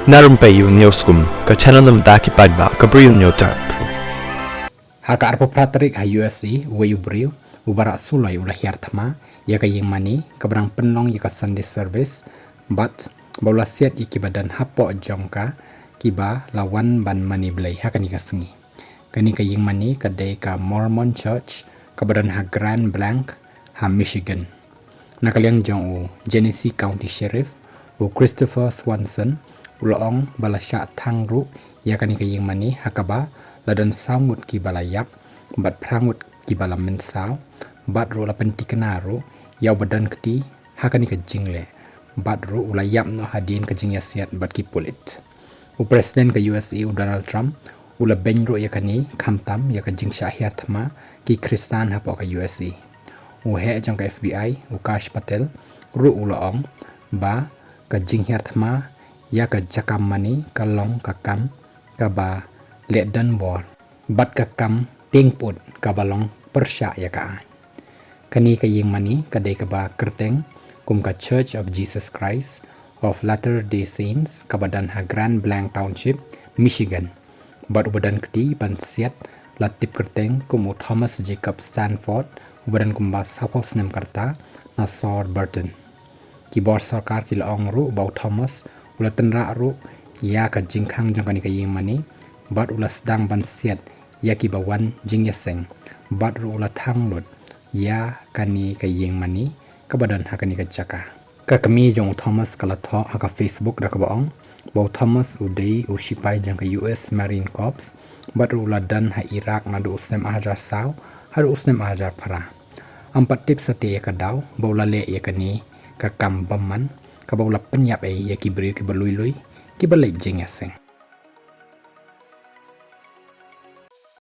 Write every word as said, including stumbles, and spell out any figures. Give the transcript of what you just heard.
Na rympei u Newskum, ka channel na bynta ki paidbah ka Bri u Newtap. Ha ka arphew phra tarik ha U S A, uwei u briew uba rah suloi u la hiar thma ïa ka ïing mane kaba dang pynlong ïa ka Sunday service, bad ba u la siat ïa kiba don hapoh jong ka kiba la wan ban mane Blei ha kane ka sngi. Kane ka ïing mane ka dei ka Mormon Church kaba don ha Grand Blanc ha Michigan. Na ka liang jong u Genesee County Sheriff, u Christopher Swanson, u la ong ba la shah thang ruh ïa kane ka ïing mane ha kaba la don saw ngut kiba la ïap bad phra ngut kiba la mynsaw, bad ruh la pyntikna ruh ïa uba don kti ha kane ka jingleh, bad ruh u la ïap noh hadien ka jingïasiat bad ki pulit. U President ka U S A u Donald Trump u la beiñ ruh ïa kane, khamtam ïa ka jingshah hiar thma ki Khristan hapoh ka U S A. U heh jong ka F B I, u Kash Patel, ruh u la ong ba ka jinghiar thma ïa ka jaka mane ka long ka kam kaba leh donbor bad ka kam tieng put kaba long pyrshah ïa ka aiñ. Kane ka ïing mane ka dei kaba kyrteng kum ka Church of Jesus Christ of Latter-day Saints kaba don ha Grand Blanc Township, Michigan. Bad uba don kti ban siat la tip kyrteng kum u Thomas Jacob Sanford, uba don kumba sawphew snem ka rta, na sor Burton. Ki bor sorkar ki la ong ruh ba u Thomas u la tynrah ruh ïa ka jingkhang jong kane ka ïing mane, bad u la sdang ban siat ïa kiba wan jingïaseng, bad ruh u la thang lut ïa kane ka ïing mane kaba don ha kane ka jaka. Ka kmie jong u Thomas ka la thoh ha ka Facebook da kaba ong ba u Thomas u dei u shipai jong ka U S Marine Corps, bad ruh u la don ha Iraq naduh u snem ar hajar saw haduh u snem ar hajar phra. Ym pat tip satia ïa ka daw ba u la leh ïa kane ka kam bymman, kaba u la pynïap ei ïa ki briew kiba lui lui, kiba leit jingïaseng.